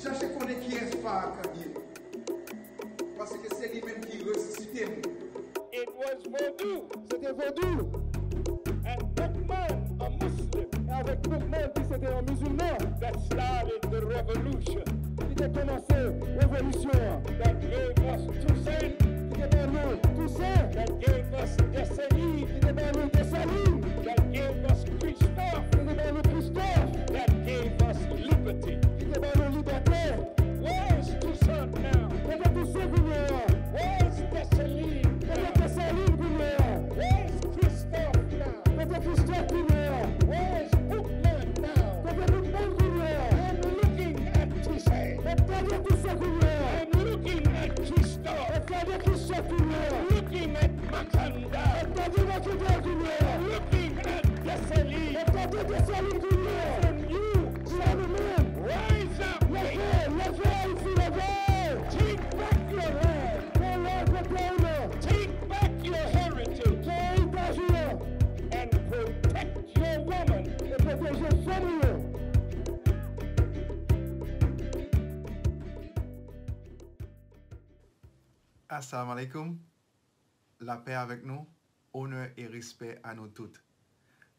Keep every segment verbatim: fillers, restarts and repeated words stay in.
Chache konnen kiyès Farrakhan ye. Paske se li menm ki resisite nou. It was Vodou Se te vodou. and Boukman, a Muslim, E avèk Boukman ki se te yon mizilman that started the revolution, ki te kòmanse revolisyon an. that gave us Toussaint, Ki te ban nou Tousen. that gave us Dessalines, Ki te ban nou Desalin. that gave us Christophe, Ki te ban nou Kristòf. that gave us liberty. Ki te ban nou libète. Where is Toussaint now? Kote Tousen kounye a? Where is Dessalines Kote now? Desalin kounye a? Where is Christophe now? Kote Kristòf kounye a? Where is Boukman now? Kote Boukman kounye a? I'm looking at Toussaint. Mwen gade Tousen kounye a. I'm looking at Christophe. Mwen gade Kristòf kounye a. Looking at Mackandal. Mwen gade Mackandal kounye a. Looking at Dessalines. Mwen gade Desalin kounye a. And you Pou nou menm. Rise up. Leve, leve Ayiti, leve. Take back your land. Pran laj pou peyi nou. Take back your heritage. Pran eritaj nou. And protect your woman. E pwoteje fanm nou. Assalamu alaikum. Lapè avèk nou, onè e respè a nou tout.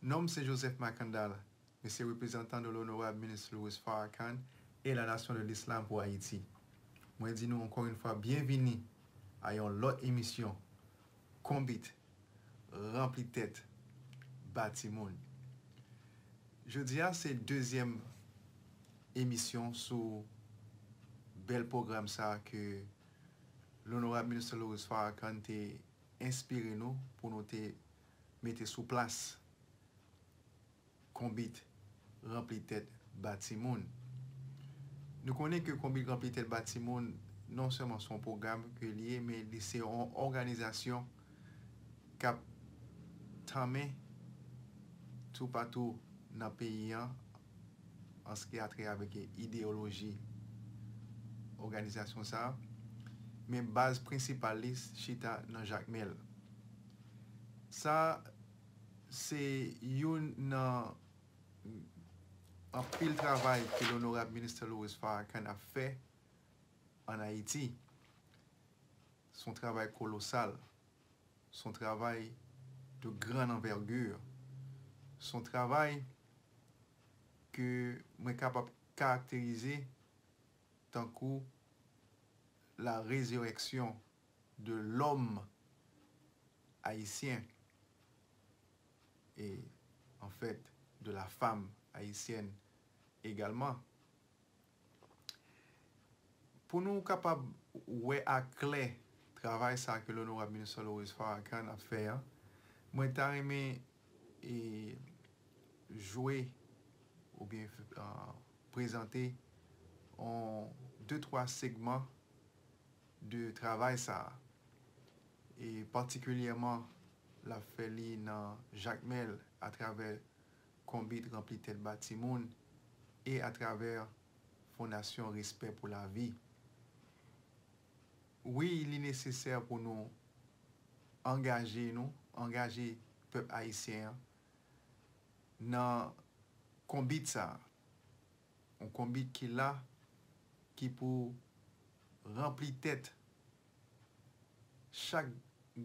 Non m se Joseph Mackandal, mwen se reprezantan de l'honorable ministre Louis Farrakhan et la nation de l'islam pour Haïti. Mwen di nou ankò yon fwa byenvini a yon lòt emisyon Konbit Ranpli Tèt Ba Timoun. Jodi a se dezyèm emisyon sou bèl pwogram sa ke L'honorable ministre Louis Farrakhan te enspire nou pou nou te mete sou plas Konbit Ranpli Tèt Ba Timoun. Nou konnen ke Konbit Ranpli Tèt Ba Timoun non sèlman se yon pwogram ke li ye, men li se yon òganizasyon k ap tanmen toupatou nan peyi an an se ki a trè avèk ideyoloji òganizasyon sa a, men baz prensipal li chita nan Jakmèl. Sa se youn nan anpil travay ke l'honorable ministre Louis Farrakhan ap fè ann Ayiti. Se yon travay kolosal. Se yon travay de grande envergure. Se yon travay ke mwen kapab karakterize tankou la résurrection de l'homme haïtien et en fait de la femme haïtienne également. Pou nou kapab wè aklè travay sa ke l'honorable ministre Louis Farrakhan ap fè an, mwen ta renmen e, jwe oubyen e, prezante on de twa segman de travay sa a. E patikilyèman, l ap fè li nan Jakmèl atravè Konbit Ranpli Tèt Ba Timoun e atravè Fondasyon Respè pou Lavi. Wi, li nesesè pou nou angaje nou, angaje pèp ayisyen an nan konbit sa a. Yon konbit ki la, ki pou ranpli tèt chak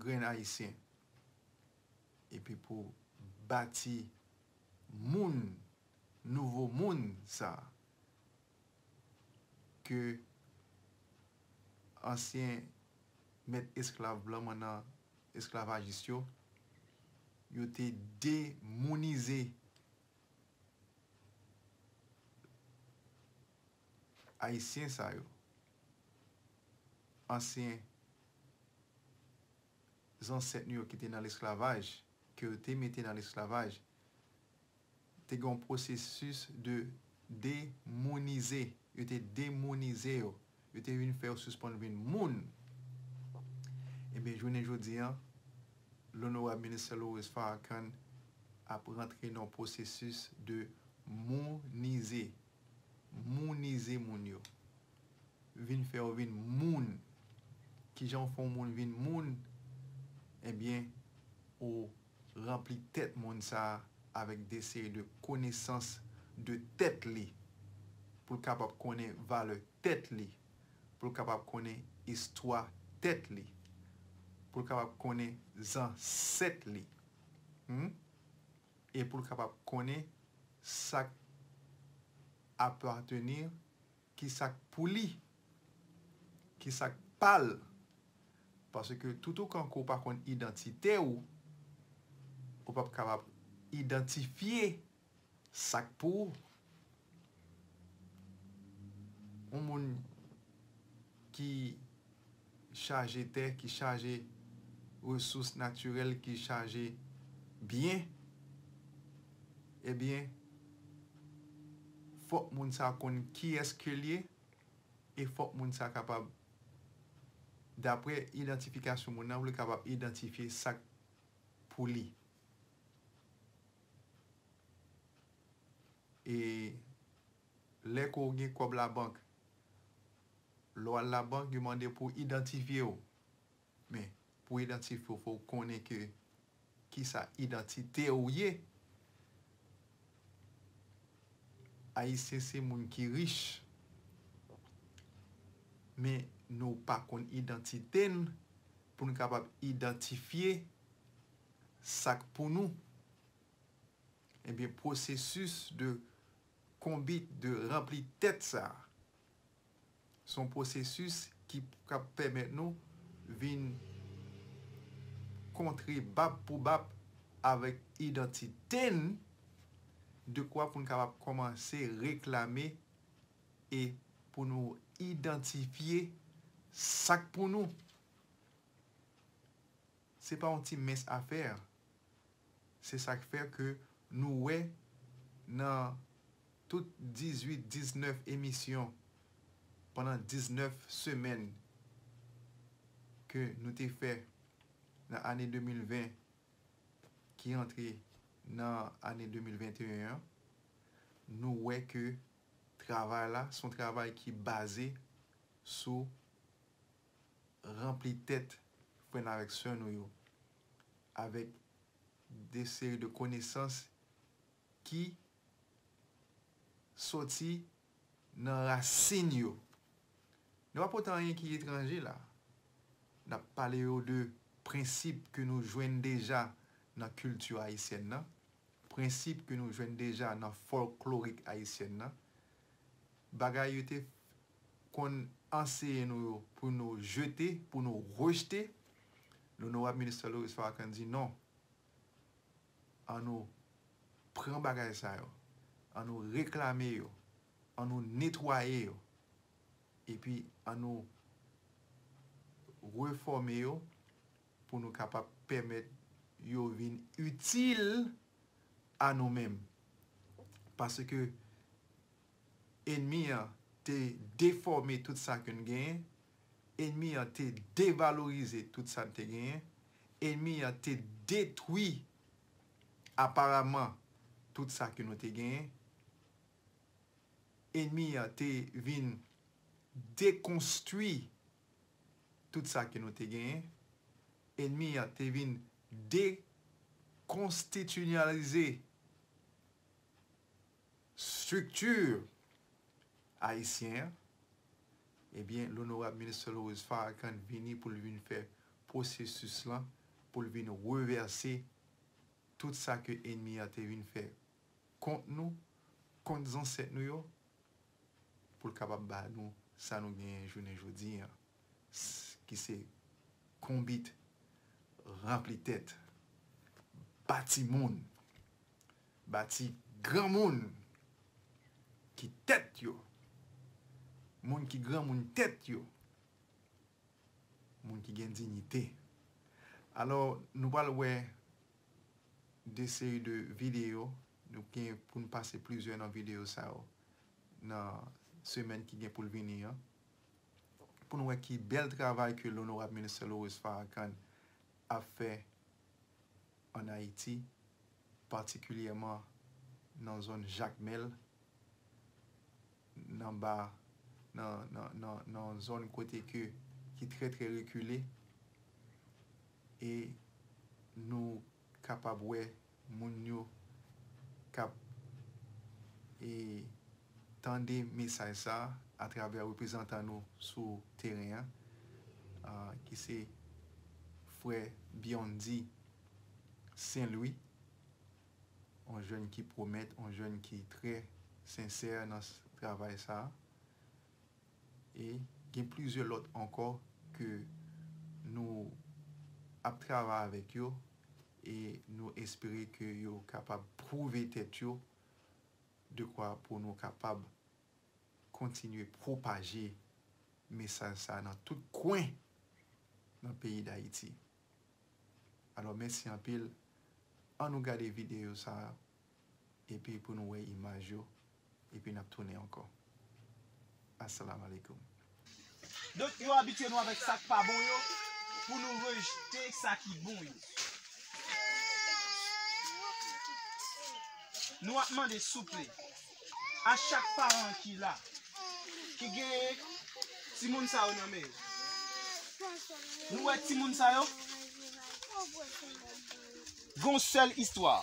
grenn ayisyen, epi pou bati moun, nouvo moun sa a ke ansyen mèt esklav blan, mannan esklavajis yo, yo te demounize Ayisyen sa yo, ansyen zansèt nou yo ki te nan lesklavaj, ke yo te mete nan lesklavaj, te gen yon pwosesis de demounize. Yo te demounize yo. Yo te vin fè yo sispann vin moun. Ebyen, jounen jodi a, Onorab Ministè Louis Farrakhan ap rantre nan yon pwosesis de mounize. Mounize moun yo. Vin fè yo vin moun. Kijan w fè yon moun vin moun? Ebyen, ou ranpli tèt moun sa a avèk de seri de konesans de tèt li. pou l kapab konnen valè tèt li, pou l kapab konnen istwa tèt li, pou l kapab konnen zansèt li, hmm? E pou l kapab konnen sa k apateni, ki sa k pou li, ki sa k pa l. Paske toutotan ke w pa konn idantite w, ou p ap kapab idantifye sa k pou ou. Yon moun ki chaje tè, ki chaje resous natirèl, ki chaje byen, ebyen, fòk moun sa konn kiyès ke l ye, e fòk moun sa kapab, daprè idantifikasyon moun nan, pou li kapab idantifye sa k pou li. E lè ke w gen kòb labank, lè w al labank, yo mande pou w idantifye w. Men, pou w idantifye w, fò w konnen ke kisa idantite w ye. Ayisyen se moun ki rich, men nou pa konn idantite n pou n kapab idantifye sa k pou nou. Ebyen, pwosesis de konbit, de ranpli tèt sa a, se yon pwosesis ki p-, k ap pèmèt nou vin kontre bab pou bab avèk idantite n, dekwa pou n kapab kòmanse reklame e pou nou idantifye sa k pou nou. Se pa yon ti mens afè. Se sa k fè ke nou wè nan tout dizuit, diznèf emisyon pandan diznèf semèn ke nou te fè nan ane de mil ven ki rantre nan ane de mil venteyen an, nou wè ke travay la se yon travay ki baze sou ranpli tèt frè n avèk sè nou yo avèk de seri de konesans ki soti nan rasin yo. Nou pa pote anyen ki etranje la. N ap pale yo de prensip ke nou jwenn deja nan kilti ayisyèn nan, prensip ke nou jwenn deja nan fòklorik ayisyèn nan, bagay yo te konn anseye nou yo pou nou jete, pou nou rejte, Lonorab Ministè Loris Farrakhan di non. An nou pran bagay sa yo, an nou reklame yo, an nou netwaye yo, epi an nou refòme yo pou nou kapab pèmèt yo vin itil a nou menm. Paske enmi an te defòme tout sa ke n genyen, enmi an te devalorize tout sa n te genyen, enmi an te detwi aparaman tout sa ke nou te genyen, enmi an te vin dekonstwi tout sa ke nou te genyen, enmi an te vin dekonstitisyonalize estrikti ayisyen an, ebyen, Lonorab Ministè Loris Farrakhan vini pou l vin fè pwosesis lan, pou l vin revèse tout sa ke enmi an te vin fè kont nou, kont zansèt nou yo, pou l kapab ba nou sa nou genyen jounen jodi an, s-, ki se konbit, ranpli tèt, bati moun, bati granmoun ki tèt yo, moun ki granmoun tèt yo, moun ki gen diyite. Alò, nou pral wè de seri de videyo, nou gen pou n pase plizyè nan videyo sa yo nan semèn ki gen pou l vini an, pou n wè ki bèl travay ke Lonorab Ministè Loris Farrakhan ap fè ann Ayiti, patikilyèman nan zòn Jakmèl, nan ba, nan, nan, nan, nan zòn kote ke, ki trè, trè rekile, e nou kapab wè moun yo k ap, e, tande mesaj sa a atravè reprezantan nou sou teren an, a, ki se frè Biondy Saint Louis, yon jèn ki pwomèt, yon jèn ki trè sensè nan s-, travay sa a. E gen plizyè lòt ankò ke nou ap travay avèk yo e nou espere ke yo kapab pwouve tèt yo dekwa pou nou kapab kontinye pwopaje mesaj sa a nan tout kwen nan peyi Dayiti. Alò, mèsi anpil. Ann nou gade videyo sa a, epi pou nou wè imaj yo, epi n ap tounen ankò. Assalamu alaikum. Donk, yo abitye nou avèk sa k pa bon yo, pou nou rejte sa ki bon yo. Nou ap mande souple a chak paran ki la, ki gen timoun sa yo nan men yo. Nou wè timoun sa yo? Gon sèl istwa.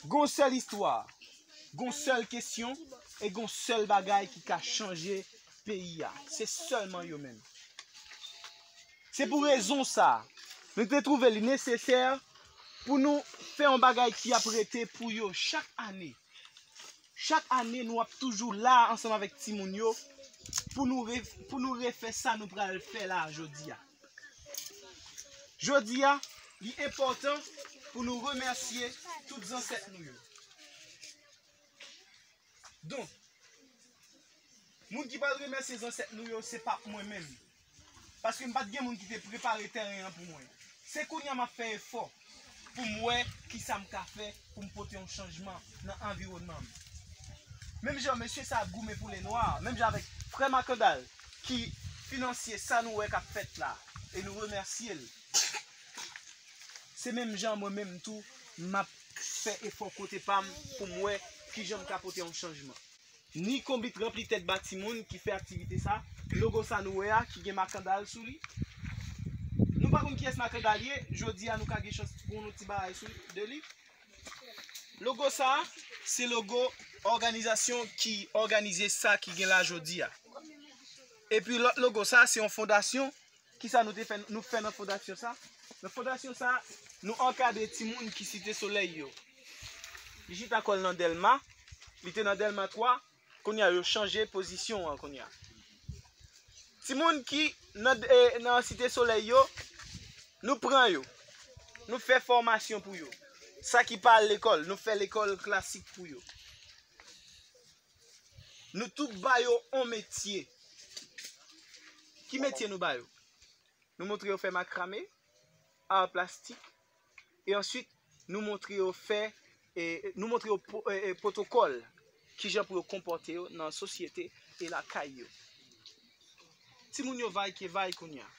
Gon sèl istwa. Gon sèl kesyon e gon sèl bagay ki ka chanje peyi a. Se sèlman yo menm. Se pou rezon sa a, nou te twouve li nesesè pou nou fè yon bagay ki ap rete pou yo chak ane. Chak ane, nou ap toujou la ansanm avèk timoun yo pou nou re-, pou nou refè sa nou pral fè la jodi a. Jodi a, li enpòtan pou nou remèsye tout zansèt nou yo. Donk, moun ki pral remèsye zansèt nou yo, se pa mwen menm. Paske m pa t gen moun ki te prepare tèren an pou mwen. Se kounye a m ap fè efò pou m wè kisa m ka fè pou m pote yon chanjman nan anviwònman m. Menm jan mesye sa ap goumen pou lè nwa, menm jan avèk frè Makandal ki finansye sa nou wè k ap fèt la, e nou remèsye l. Se menm jan mwen menm tou, m ap fè efò kote pa m pou m wè kijan m ka pote yon chanjman. Ni konbit ranpli tèt ba timoun ki fè aktivite sa. Logo sa nou wè a, ki gen Makandal sou li. Nou pa konn kiyès Makandal ye, jodi a nou ka gen chans pou nou ti bagay sou de li. Logo sa, se logo òganizasyon ki òganize sa ki gen la jodi a. Epi lòt logo sa, se yon fondasyon. Kisa nou te fè, nou fè nan fondasyon sa? Nan fondasyon sa, nou ankadre timoun ki Site Solèy yo. Li chita kò l nan Dèlma, li te nan Dèlma twa, kounye a yo chanje pozisyon an kounye a. Timoun ki nan, e, nan Site Solèy yo, nou pran yo. Nou fè fòmasyon pou yo. Sa ki pa al lekòl, nou fè lekòl klasik pou yo. Nou tou ba yo on metye. Ki metye nou ba yo? Nou montre yo fè makrame, ar plastik, e answit nou montre yo fè, e, nou montre yo po-, e, e, pwotokòl, kijan pou yo konpòte yo nan sosyete e lakay yo. Timoun yo vay ke vay kounye a.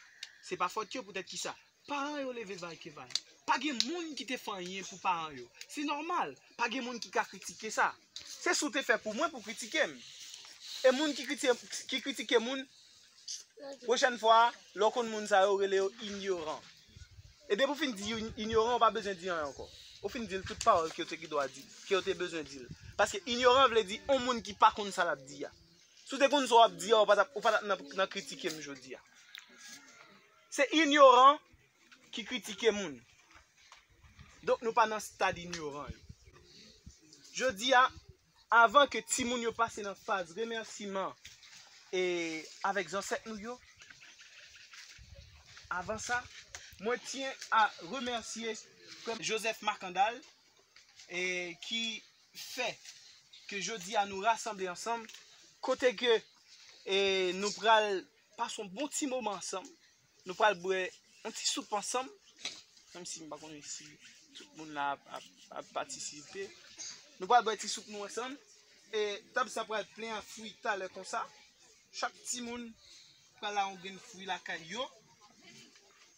Se pa fòt yo, poutèt kisa? Paran yo leve vay ke vay. Pa gen moun ki te fè anyen pou paran yo. Se nòmal. Pa gen moun ki ka kritike sa. Se si w te fè pou mwen pou kritike m. E moun ki kritike, ki kritike moun, pwochèn fwa, lè w konn moun sa yo, rele yo inyoran. E depi w fin di in-, inyoran, ou pa bezwen di anyen ankò. Ou fin di l tout pawòl ke w te gen dwa di, ke w te bezwen di l. Paske inyoran vle di yon moun ki pa konn sa l ap di a. Si w te konn sa w ap di a, ou pa t ap, ou pa t ap nan, nan kritike m jodi a. Se inyoran ki kritike moun. Donk, nou pa nan stad inyoran yo. Jodi a, avan ke timoun yo pase nan faz remèsiman e avèk zansèt nou yo, avan sa, mwen tyen a remèsye frè Joseph Makandal, e ki fè ke jodi a nou rasanble ansanm, kote ke, e, nou pral pase yon bon ti moman ansanm. Nou pral bwè yon ti soup ansanm, menm si m pa konnen si tout moun la ap, ap, ap patisipe. Nou pral bwè ti soup nou ansanm. E tab sa pral plen ak fwi talè konsa. Chak timoun pral a yon grenn fwi lakay yo.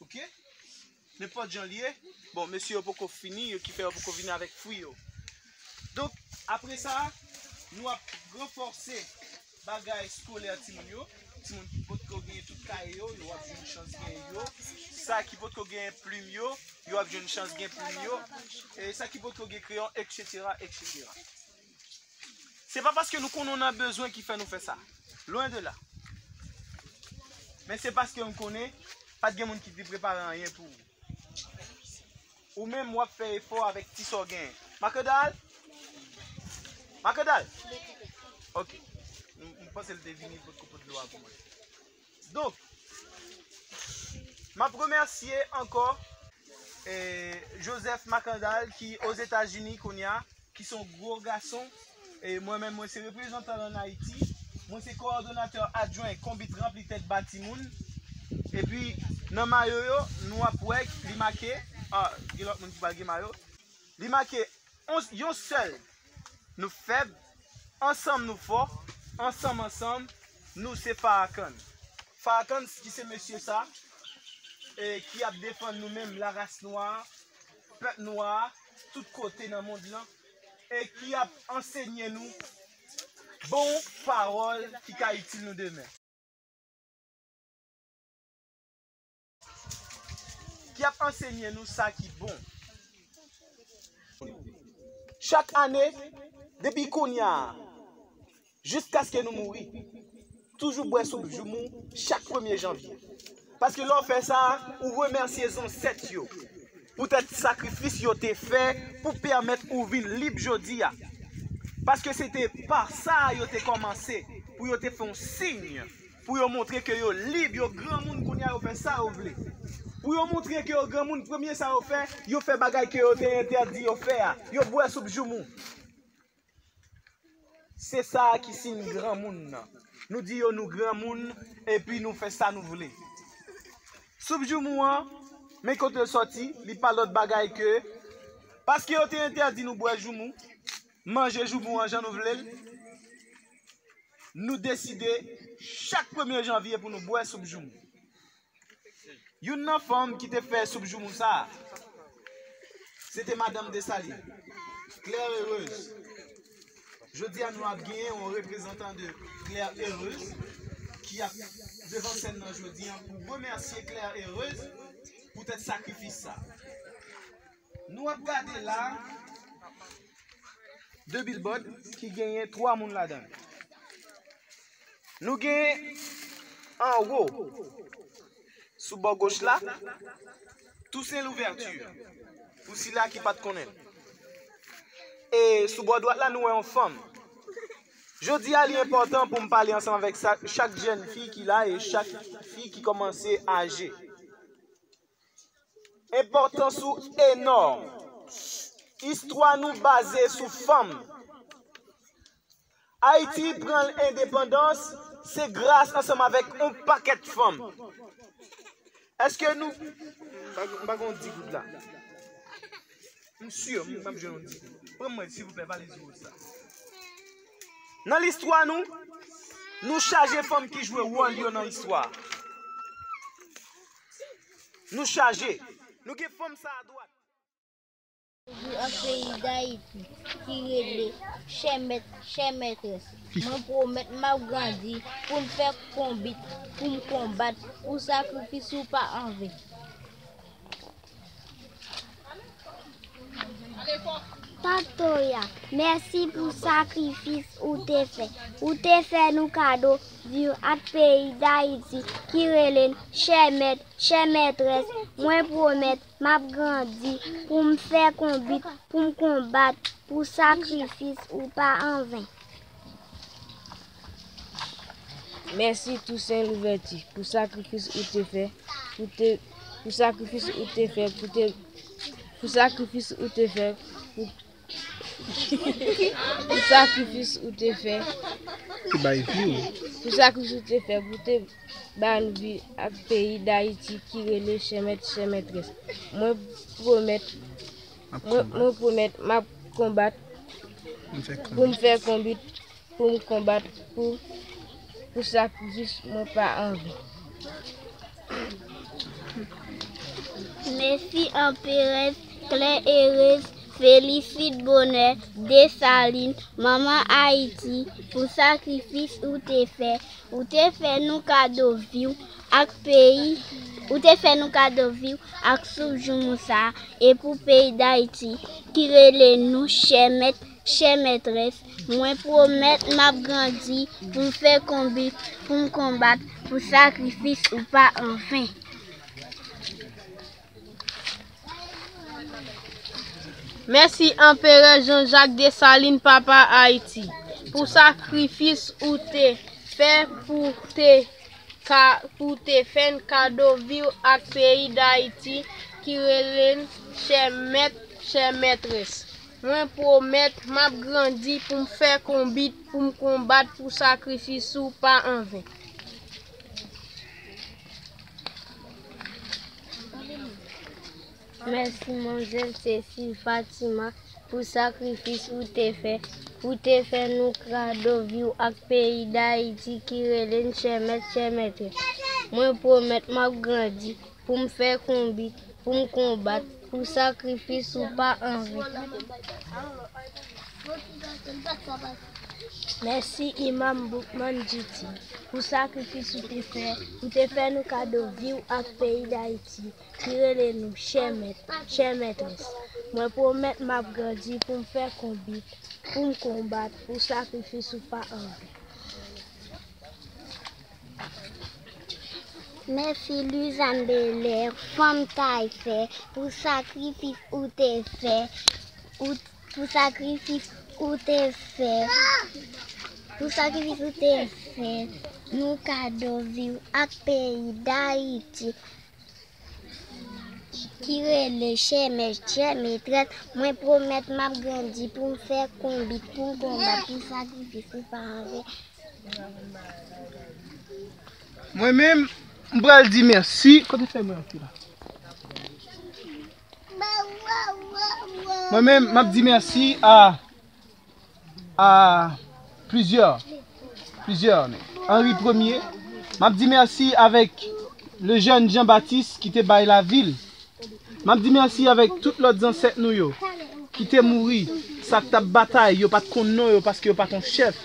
Oke? Nenpòt jan l ye. Bon, mesye yo poko fini, yo ki fè yo poko vini avèk fwi yo. Donk, apre sa, nou ap ranfòse bagay eskolè timoun yo. Timoun ki potko gen tout kaye yo, yo ap jwenn chans gen yo. Sa ki potko gen plim yo, yo ap jwenn chans gen plim yo. E sa ki potko gen kreyon, etsetera, etsetera. Se pa paske nou konnen w nan bezwen ki fè nou fè sa. Lwen de la. Men se paske m konnen pa t gen moun ki te prepare anyen pou ou. Ou menm w ap fè efò avèk ti sa w genyen. Makandal? Makandal? Ok. M, m panse l te vini pou l pote dlo a pou mwen. Donk, m ap remèsye ankò, eh, Joseph Makandal ki Ozetazini kounye a, ki se yon gwo gason. E mwen menm, mwen se reprezantan l ann Ayiti. Mwen se kowòdonatè adjwen Konbit Ranpli Tèt Ba Timoun. Epi, nan mayo yo, nou ap wè li make, ah, gen lòt moun ki pa gen mayo. Li make, on, yon sèl, nou fèb, ansanm nou fò, ansanm, ansanm, nou se Farakan. Farakan ki se mesye sa, e ki ap defann nou menm, laras nwa, pèp nwa, tout kote nan mond lan, e ki ap ansenye nou bon pawòl ki ka itil nou demen. Ki ap ansenye nou sa ki bon. Chak ane, depi kounye a, jiskaske nou mouri, toujou bwè soup joumou chak premye janvye. Paske lè w fè sa, ou remèsye zansèt yo poutèt sakrifis yo te fè pou pèmèt ou vin lib jodi a. Paske se te pa sa yo te kòmanse, pou yo te fè yon siy, pou yo montre ke yo lib, yo granmoun kounye a, yo fè sa yo vle. Pou yo montre ke yo granmoun, premye sa yo fè, yo fè bagay ke yo te entèdi yo fè a. Yo bwè soup joumou. Se sa a ki siy granmoun nan. Nou di yo nou granmoun, epi nou fè sa nou vle. Soup joumou an, men kote l sòti, li pa lòt bagay ke, paske yo te entèdi nou bwè joumou, manje joumou an jan nou vle l, nou deside chak premye janvye pou nou bwè soup joumou. Youn nan fanm ki te fè soup joumou sa a, se te madanm Desalin, Claire Heureuse. Jodi a, nou ap genyen yon reprezantan de Claire Heureuse ki ap devan sèn nan jodi a pou remèsye Claire Heureuse poutèt sakrifis sa. Nou ap gade la de billboard ki genyen twa moun ladan l. Nou gen anwo, sou bò goch la, Toussaint Louverture, pou sila ki pa t konnen l. E sou bò dwat la, nou wè yon fanm. Jodi a, li enpòtan pou m pale ansanm avèk sa, chak jèn fi ki la e chak fi ki kòmanse aje. Enpòtans ou enòm. Istwa nou baze sou fanm. Ayiti pran endepandans, se gras ansanm avèk yon pakèt fanm. Èske nou, m pa, m pa gen yon di goud la. M si, m p ap jwenn yon di goud. Pran mwen, silvouplè, pale di goud sa. Nan listwa nou, nou chaje fanm ki jwe wòl yo nan istwa. Nou chaje. Nou gen fanm sa adwat. Viv ak peyi Dayiti ki rele chè mèt, chè mètrès. Mwen pwomèt m ap grandi pou m fè konbit, pou m konbat, pou sakrifis ou pa anven. Tatoya, mèsi pou sakrifis ou te fè. Ou te fè nou kado viv ak peyi Dayiti ki rele n chè mèt, chè mètrès. Mwen pwomèt m ap grandi pou m fè konbit, pou m konbat, pou sakrifis ou pa anven. Mèsi Tousen Louvèti pou sakrifis ou te fè, pou te, pou sakrifis ou te fè, pou te, pou sakrifis ou te fè, pou, pou sakrifis ou te fè, Te bay vi w. Pou sakrifis ou te fè, pou te ba n vi ak peyi Dayiti ki rele chè mèt, chè mètrès. Mwen pwomèt, M ap mwen, konbat. Mwen pwomèt m ap konbat M fè pou m konbit. Fè konbit, pou m konbat, pou, pou sakrifis mwen pa anven. Mèsi Anperès, Klè Erez, Felisit Bonè, Desalin, Manman Ayiti, pou sakrifis ou te fè. Ou te fè nou kado vi w ak peyi, ou te fè nou kado vi w ak soup joumou sa a, e pou peyi Dayiti, ki rele nou chè mèt, Chè mètrès, mwen pwomèt m ap grandi pou m fè konbit, pou m konbat pou sakrifis ou pa anven. Mèsi Anperè Jean-Jacques Dessalines, Papa Ayiti, pou sakrifis ou te fè pou te ka, pou te fè n kado vi w ak peyi Dayiti ki rele n chè mèt, chè mètrès. Mwen pwomèt m ap grandi pou m fè konbit, pou m konbat pou sakrifis ou pa anven. Mèsi, manzè Cécile Fatima, pou sakrifis ou te fè, pou te fè nou kado vi w ak peyi Dayiti ki rele n chè mèt, chè mètrès. Mwen pwomèt m ap grandi pou m fè konbit, pou m konbat pou sakrifis ou pa anven. Mèsi Imam Boukman Djiti pou sakrifis ou te fè, ou te fè nou kado vi w ak peyi Dayiti ki rele nou chè mèt, chè mètrès. Mwen pwomèt m ap grandi pou m fè konbit, pou m konbat pou sakrifis ou pa anven. Mèsi Luzanne Belair, fanm Tayfè, pou sakrifis ou te fè, ou, pou sakrifis ou te fè, pou sakrifis ou te fè, nou kado vi w ak peyi Dayiti ki rele chè mèt, chè mètrès. Mwen pwomèt m ap grandi pou m fè konbit, pou m konbat pou sakrifis ou pa anven. Mwen menm, m pral di mèsi. Kote fèy mwen an ki la? Mwen menm, m ap di mèsi a, a plizyè, plizyè nèg. Henri Premye, m ap di mèsi avèk le jeune Jean Baptiste ki te bay lavi l. M ap di mèsi avèk tout lòt zansèt nou yo ki te mouri, sa k t ap batay, yo pa t konn non yo paske yo pa t yon chèf.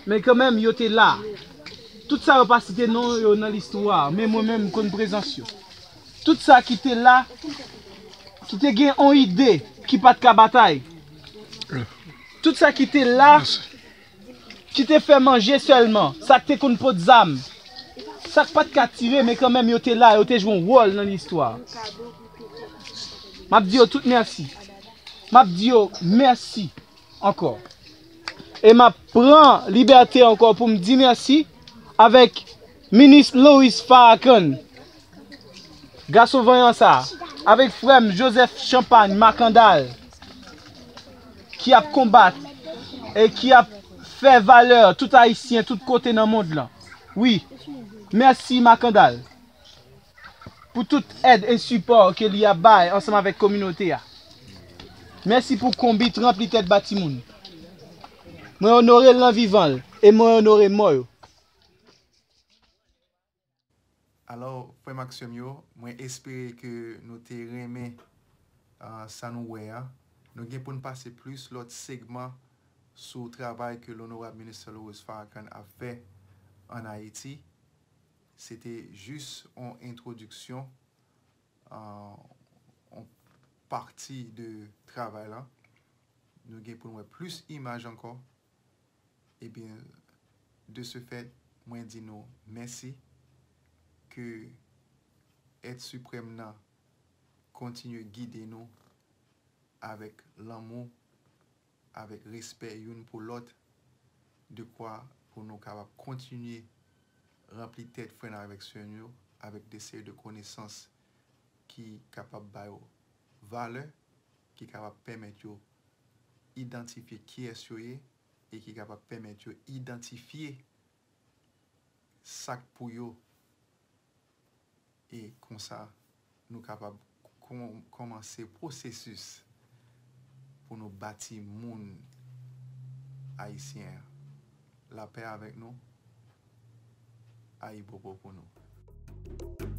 Men kanmenm, yo te la. Tout sa yo pa site non yo nan listwa, men mwen menm, m konn prezans yo. Tout sa ki te la, ki te gen yon ide, ki pa t ka batay. Tout sa ki te la, ki te fè manje sèlman, sa k te konn pot zam, sa k pa t ka tire, men kanmenm yo te la, yo te jwe yon wòl nan listwa. M ap di yo tout mèsi. M ap di yo mèsi ankò. E m ap pran libète ankò pou m di mèsi avèk minis Louis Farrakhan, gason vanyan sa a, avèk frè m Joseph Champagne Macandal, ki ap konbat e ki ap fè valè tout Ayisyen tout kote nan mond lan. Wi, mèsi Macandal, pou tout èd e sipò ke li ap bay ansanm avèk kominote a. Mèsi pou konbit ranpli tèt ba timoun. Mwen onore l nan vivan l e mwen onore mò yo. Alò, frè m ak sè m yo, mwen espere ke nou te renmen, ah, sa nou wè a. Nou gen pou n pase plis lòt segman sou travay ke Onorab Minister Louis Farrakhan ap fè ann Ayiti. Se te jis yon entwodiksyon, ah, yon pati de travay la. Nou gen pou n wè plis imaj ankò. Ebyen, de ce fait, mwen di nou mèsi. Ke Èt Siprèm nan kontinye gide nou avèk lanmou, avèk respè youn pou lòt, dekwa pou nou kapab kontinye ranpli tèt frè n avèk sè n yo avèk de seri de konesans ki kapab ba yo valè, ki kapab pèmèt yo idantifye kiyès yo ye e ki kapab pèmèt yo idantifye sa k pou yo. E konsa, nou kapab kon-, kòmanse pwosesis pou nou bati moun ayisyen an. Lapè avèk nou. Ayibobo pou nou.